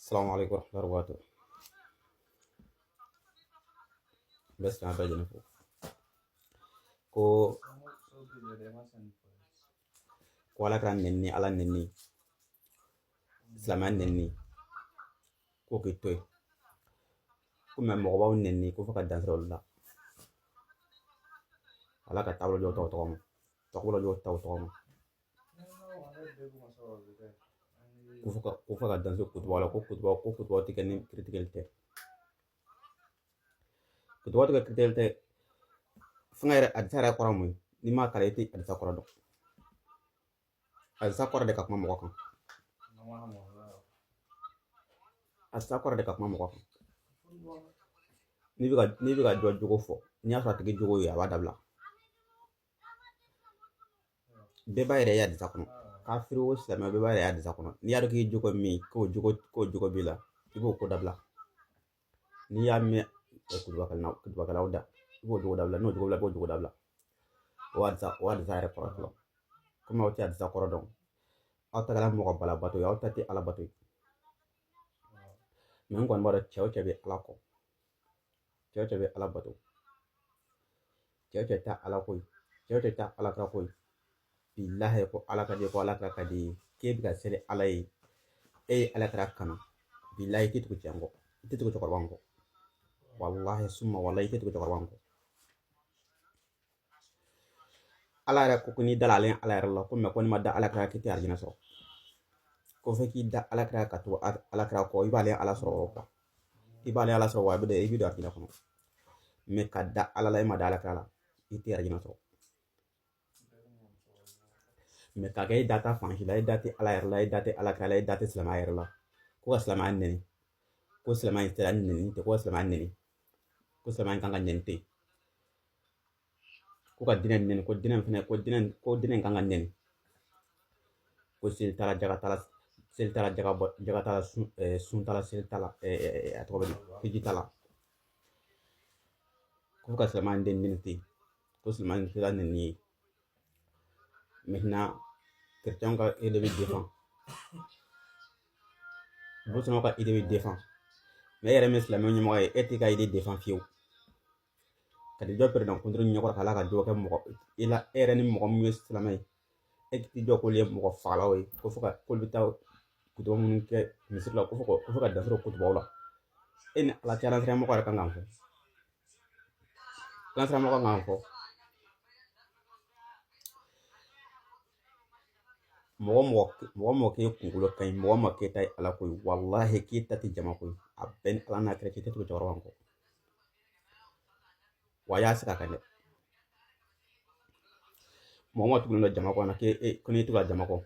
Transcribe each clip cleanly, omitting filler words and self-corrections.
Assalamu alaikum warahmatullahi wabarakatuh. N bɛ silamɛ bɛɛ lajɛlen fo. Ko ko Ala kira nɛni, Ala nɛni, silamɛya nɛni, k'o k'i to yen. Ko mɛ mɔgɔbaw nɛni ko fo ka dan siri olu la. Ala ka taabolo jɔ tɔgɔ ma. Taabolo jɔ taw tɔgɔ ma. Ko fo ka dan siri kutuba la, ko kutuba tɛ kɛ ni kiritigɛli tɛ. Kutuba tɛ kɛ kiritigɛli tɛ. Fɛngɛ yɛrɛ, hadisa yɛrɛ kɔrɔ mun ye? N'i m'a kalan, i tɛ hadisa kɔrɔ dɔn. Hadisa kɔrɔ de ka kuma mɔgɔ kan. Hadisa kɔrɔ de ka kuma mɔgɔ kan. N'i bɛ ka jɔ jogo fɔ, n'i y'a sɔrɔ a tigi jogo ye, a b'a dabila. Bɛɛ b'a yɛrɛ ye hadisa kɔnɔ. Kafiri o, silamɛ, bɛɛ b'a yɛrɛ ye hadisa kɔnɔ. N'i y'a dɔn k'i jogo min, k'o jogo b'i la, i b'o ko dabila. N'i y'a mɛn kutubakɛlaw da, i b'o jogo dabila. N'o jogo bila, i b'o jogo dabila. O hadisa yɛrɛ kɔrɔ fɔlɔ. Komi aw tɛ hadisa kɔrɔ dɔn, aw ta kɛra mɔgɔ balabato ye, aw ta tɛ Ala bato ye. Mɛ n kɔni b'a dɔn, cɛ o cɛ bɛ Ala kɔ, cɛ o cɛ bɛ Ala bato, cɛ o cɛ tɛ Ala ko ye, cɛ o cɛ tɛ Ala kira ko ye, bilahi, ko Ala ka di ye, ko Ala kira ka di ye, k'e bɛ ka seli Ala ye, e ye Ala kira kanu, bilahi, i tɛ tugu cɛ kɔ, i tɛ tugu cɛkɔrɔba kɔ. Walahi suma walahi, i tɛ tugu cɛkɔrɔba kɔ. Ala yɛrɛ ko n'i dala ale Ala yɛrɛ la, ko mɛ ko n'i ma da Ala kira, k'i tɛ arijinɛ sɔrɔ. Ko fo k'i da Ala kira ka tugu Ala kira kɔ, i b'ale Ala sɔrɔ o kan, i b'ale Ala sɔrɔ wa, i bɛ don arijinɛ kɔnɔ. Mɛ ka da Ala la, i ma da Ala kira la, i tɛ arijinɛ sɔrɔ. Mɛ k'a kɛ e da ta fan si la, e da tɛ Ala yɛrɛ la, e da tɛ Ala kira la, e da tɛ silamɛya yɛrɛ la, ko ka silamɛya nɛni, ko silamɛya tɛ nɛni tɛ, ko ka silamɛya nɛni, ko silamɛya kan ka nɛni ten, ko ka diinɛ nɛni, ko diinɛ fɛnɛ, ko diinɛ kan ka nɛni, ko seli t'a la, jaga t'a la, seli t'a la, jaga bɔ, jaga t'a la, sun t'a la, seli t'a la, a tɔgɔ bɛ di, hiji t'a la, ko ka silamɛya den nɛni ten, ko silamɛya tɛ nɛni ye. Maintenant, chrétien ka idée bɛ défend, Bolsonaro ka idée bɛ défend, mais e yɛrɛ min silamɛ ɲɛmɔgɔ ye, e t'i ka idée défend fiyewu. Ka t'i jɔ président kuntigi ɲɛkɔrɔ k'Ala ka jɔ kɛ mɔgɔ i la, e yɛrɛ ni mɔgɔ min ye silamɛ ye, e t'i jɔ k'olu ye mɔgɔ fagalaw ye, ko fo ka k'olu bɛ taa kutuba minnu kɛ misiri la, ko fo ka dan siri kutubaw la. E ni Ala cɛ, ala mɔgɔ yɛrɛ kan k'an fɔ, ala mɔgɔ kan k'an fɔ. Mɔgɔ mɔgɔ k'e kunkolo ka ɲi, mɔgɔ mɔgɔ k'e ta ye Ala ko ye, walahi, k'e ta tɛ jama ko ye, a bɛɛ ni Ala n'a kɛra cɛ, i tɛ tugu cɛkɔrɔba kɔ wa. A y'a sigi a kan dɛ. Mɔgɔ mɔgɔ tugulen don jama kɔ na, k'e ko n'i tugula jama kɔ,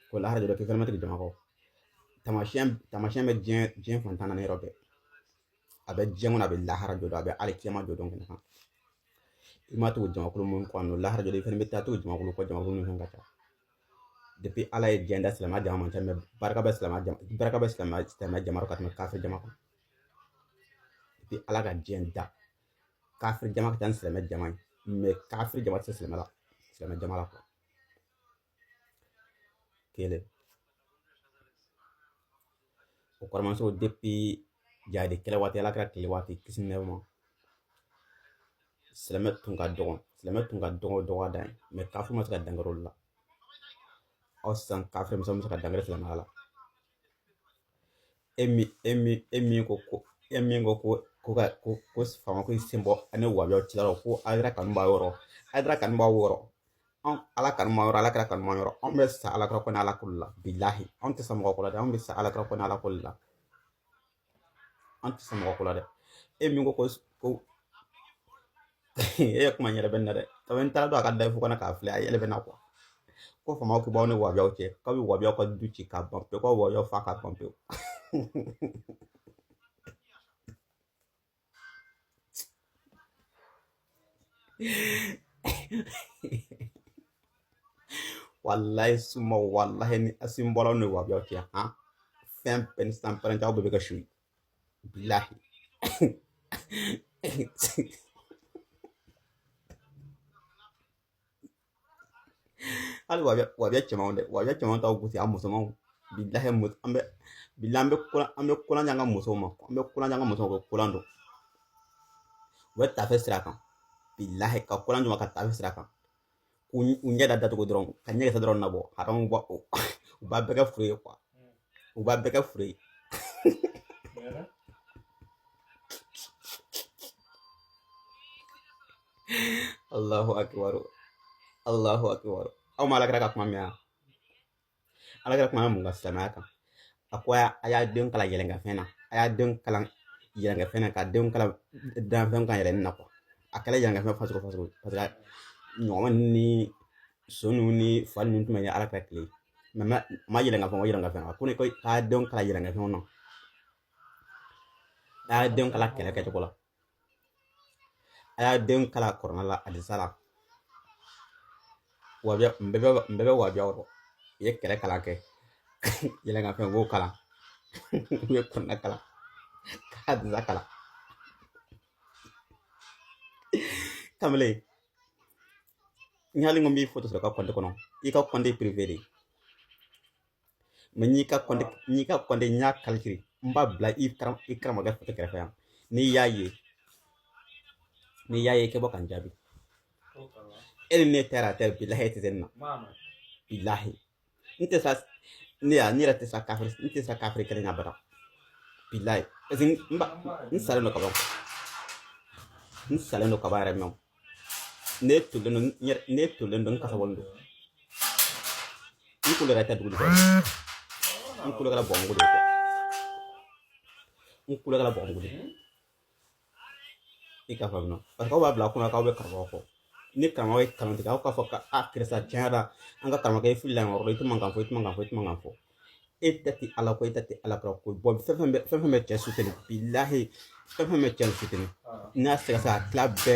ko lahara jɔ, k'i fana ma tugu jama kɔ. Taamasiyɛn bɛ diɲɛ fan 14 yɔrɔ bɛɛ. A bɛ diɲɛ kɔnɔ, a bɛ lahara jɔ don, a bɛ hali kiyama jɔ don kɛnɛ kan. I ma tugu jamakulu mun kɔ nɔ, lahara jɔ don, i fana bɛ taa tugu jamakulu kɔ, jamakulu min fɛn ka ca. Depuis Ala ye diɲɛ da, silamɛya jama man ca, mɛ barika bɛ silamɛya jama ka tɛmɛ kafiri jama kan. Depuis Ala ka diɲɛ da, kafiri jama ka ca ni silamɛ jama ye, mɛ kafiri jama tɛ se silamɛ la, silamɛ jama la kuwa. Kelen o kɔrɔmuso, depuis jadi kɛlɛ waati, Ala kɛra tile waati, kisi nɛɛma ma, silamɛ tun ka dɔgɔn, silamɛ tun ka dɔgɔn dɔgɔ dan ye, mɛ kafiri ma se ka dankari olu la. Aw sisan, kafiri misɛnw bɛ se ka dankari silamɛya la. E min ko ka ko faama ko i sen bɔ ani wabiyaw cɛla la, ko Ayidara kanu b'a yɔrɔ, Ayidara kanu b'aw yɔrɔ, anw Ala kanu b'an yɔrɔ, Ala kɛra kanu b'an yɔrɔ. Anw bɛ sa Ala kɛra kɔni Ala ko la, bilahi, anw tɛ sa mɔgɔ ko la dɛ. Anw bɛ sa Ala kɛra kɔni Ala ko la, an tɛ sa mɔgɔ ko la dɛ. E min ko e ye kuma yɛrɛ bɛ na dɛ, kabini n taara don a ka live kɔnɔ k'a filɛ, a yɛlɛ bɛ na kuwa, ko faamaw k'i b'aw ni wabiyaw cɛ, k'aw bɛ wabiyaw ka du ci k'a ban pewu, k'aw bɛ wabiyaw fa k'a ban pewu. Walahi suma walahi, ni Asim bɔra ni wabiyaw cɛ, han, fɛn bɛɛ ni san pɛrɛn aw bɛɛ bɛ kɛ su ye, bilahi. Hali wabiya cɛmanw dɛ, wabiya cɛmanw t'aw gosi, a musomanw. Bilahi an bɛ bilahi an bɛ kolan di an ka musow ma, an bɛ kolan di an ka musow ma ko kolan don. U bɛ tafe sira kan, bilahi ka kolan d'u ma ka tafe sira kan, k'u u ɲɛ da datugu dɔrɔn, ka ɲɛkisɛ dɔrɔn nabɔ, haramu b'a u b'a bɛɛ kɛ furu ye quoi, u b'a bɛɛ kɛ furu ye. Allahu akbar, Allahu akbar. Aw ma Ala kira ka kuma mɛn wa? Ala kira kuma mun kan silamɛya kan? A ko a y'a denw kalan yɛlɛnkɛfɛn na, a y'a denw kalan yɛlɛnkɛfɛn na, ka denw kalan danfɛn kan yɛlɛnni na quoi. A kɛla yɛlɛnkɛfɛn fasugu fasugu, parce que ɲɔgɔn ni so ninnu ni fa ninnu tun bɛ ye Ala kira tile, mais ma yɛlɛnkɛfɛn o yɛlɛnkɛfɛn. A ko ne ko k'a denw kalan yɛlɛnkɛfɛnw na, a y'a denw kalan kɛlɛ kɛcogo la, a y'a denw kalan kɔrɔna la, hadisa la. Wabiya n bɛɛ bɛ wabiyaw dɔn, u ye kɛlɛ kalan kɛ, yɛlɛnkɛfɛn u b'o kalan, u ye kɔrɔna kalan, ka hadisa kalan. Kamalen, n hali ko n b'i foto sɔrɔ i ka compte kɔnɔ, i ka compte privé de, mais n'i ka compte, n'i ka compte n y'a calculer, n b'a bila i karamɔgɔkɛ foto kɛrɛfɛ yan. N'i y'a ye, n'i y'a ye, kɛ bɔ ka n jaabi. E ni ne terre à terre, bilahi e tɛ se nin na, bilahi n tɛ sa ne ya, ne yɛrɛ tɛ sa kafiri, n tɛ sa kafiri kelen na abada, bilahi, parce que n ba n salen don kaban, n salen don kaban yɛrɛ mɛ ne tolen don, ne tolen don, n kasa bɔlen don, n kulo yɛrɛ tɛ dugu jukɔrɔ, n kulo kɛra bɔgɔmugu de ye quoi, n kulo kɛra bɔgɔmugu de ye. I ka faamu, parce que aw b'a bila kunna k'aw bɛ karamɔgɔ kɔ. Ni karamɔgɔ ye kalan tigɛ, aw k'a fɔ ka a karisa tiɲɛ yɛrɛ la, an ka karamɔgɔ ye fili la yɔrɔ, i tɛ mankan fɔ, i tɛ mankan fɔ, i tɛ mankan fɔ. E ta tɛ Ala ko, e ta tɛ Ala ko. Bɔn, fɛn fɛn bɛ fɛn fɛn bɛ cɛ soutenir, bilahi fɛn fɛn bɛ cɛ soutenir, n'a sɛgɛsɛgɛ a tila bɛɛ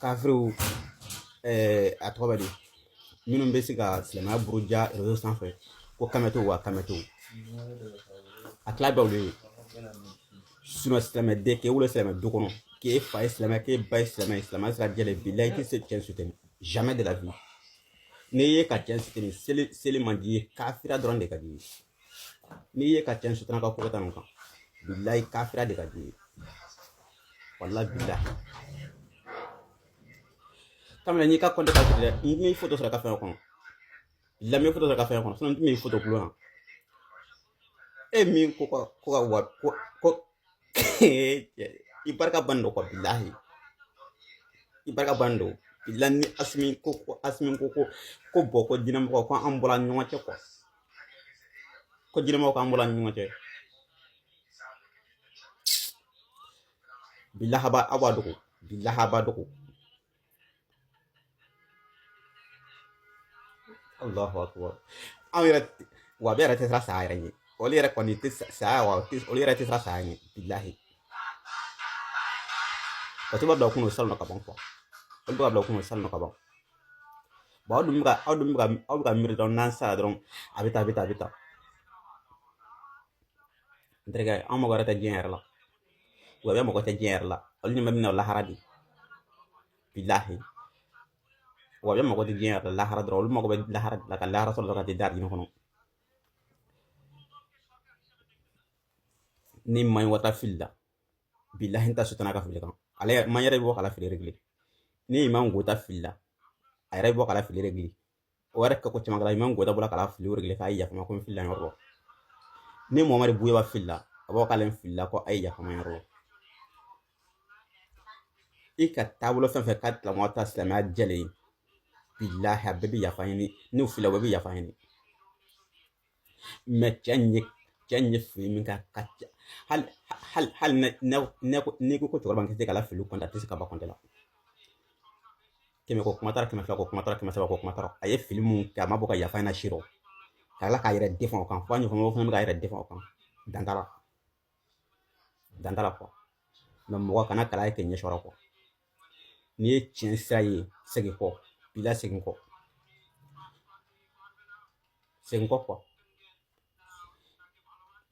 kafiriw, a tɔgɔ bɛ di, minnu bɛ se ka silamɛya buruja réseau sanfɛ ko kamɛtew wa kamɛtew, a tila bɛɛ olu ye. Sinon silamɛden k'e wolo silamɛ du kɔnɔ, k'e fa ye silamɛ, k'e ba ye silamɛ ye, silamɛ sira jɛlen, bilahi i tɛ se cɛ soutenir, jamais de la vie. N'i ye ka cɛ soutenir, seli man di ye, kafira dɔrɔn de ka di ye. N'i ye ka cɛ soutenir ka ko ta nin kan, bilahi kafira de ka di ye, walahi bilahi. Kamalen, n'i ka compte ka dɛ, n m'i foto sɔrɔ i ka fɛn kɔnɔ, bilahi n bɛ foto sɔrɔ i ka fɛn kɔnɔ, sinon n tun b'i foto kulon na. E min ko ka wa ko i barika ban don quoi, bilahi i barika ban don, bilahi. Ni Asimi ko ko Asimi ko ko ko bɔn, ko diinɛmɔgɔ ko an bɔra ɲɔgɔn cɛ quoi, ko diinɛmɔgɔ ko an bɔra ɲɔgɔn cɛ, bilahi aw b'a dogo, bilahi a b'a dogo. Allahu akbar. Anw yɛrɛ wa bɛɛ yɛrɛ tɛ siran saya yɛrɛ ɲɛ, olu yɛrɛ kɔni tɛ saya wa, olu yɛrɛ tɛ siran saya ɲɛ, bilahi. Parce que b'a bila kun salon ka ban quoi, olu b'a bila kun salon ka ban. Bon, aw dun bɛ ka aw dun bɛ ka aw bɛ ka miiri dɔrɔn, n'an sara dɔrɔn a bɛ taa, a bɛ taa, a bɛ taa. N terikɛ, an mago yɛrɛ tɛ diɲɛ yɛrɛ la, wa bɛɛ mago tɛ diɲɛ yɛrɛ la, olu ɲɛ bɛ min na lahara de, bilahi. Wa bɛɛ mago tɛ diɲɛ yɛrɛ la, lahara dɔrɔn, olu mago bɛ lahara de la, ka lahara sɔrɔ dɔrɔn ka t'i da arijinɛ kɔnɔ. Ni maɲi wata fili la, bilahi n ta sutana ka fili kan, ale man yɛrɛ bɛ bɔ k'a la fili régler. Ni imam Gota fili la, a yɛrɛ bɛ bɔ k'a la fili régler. O yɛrɛ kɛ ko caman kɛra, imam Gota bɔra k'a la fili régler k'a ye yafa ma ko n fili la yɔrɔ dɔ. Ni Muhamadu Buyaba fili la, a b'a fɔ k'ale fili la, ko a ye yafa ma yɔrɔ dɔ. I ka taabolo fɛn fɛn ka tilamɔgɔ ta silamɛya jɛlen ye, bilahi a bɛɛ bɛ yafa ɲini, n'u filila u bɛɛ bɛ yafa ɲini. Mais cɛ in ye fili min kɛ ka ca, hali hali hali ne ko n'i ko ko cɛkɔrɔba tɛ se ka la fili kɔnte, a tɛ se ka ban kɔnte la. 100 ko kuma taara, 200 ko kuma taara, 300 ko kuma taara. A ye fili mun kɛ, a ma bɔ ka yafa ɲini si rɔ, ka tila k'a yɛrɛ défend o kan, fo an ɲɔgɔn fana bɛ k'a yɛrɛ défend o kan. Dan t'a la, dan t'a la quoi. Mais mɔgɔ kana kalan kɛ ɲɛ sɔrɔ quoi. N'i ye tiɲɛ sira ye, segin kɔ, bila segin kɔ, segin kɔ quoi.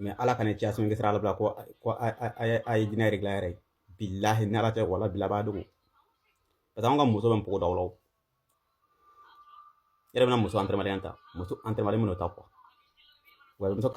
Mais Ala kana cɛ Asimi sira ala bila ko a ye jinɛ yɛrɛ dilan yɛrɛ ye, bilahi ni Ala tɛ, wala bila b'a dogo, parce que anw ka muso bɛ npogo da o la. Yɛrɛ bɛna muso entraînement ta, muso entraînement minnu ta quoi. Wa muso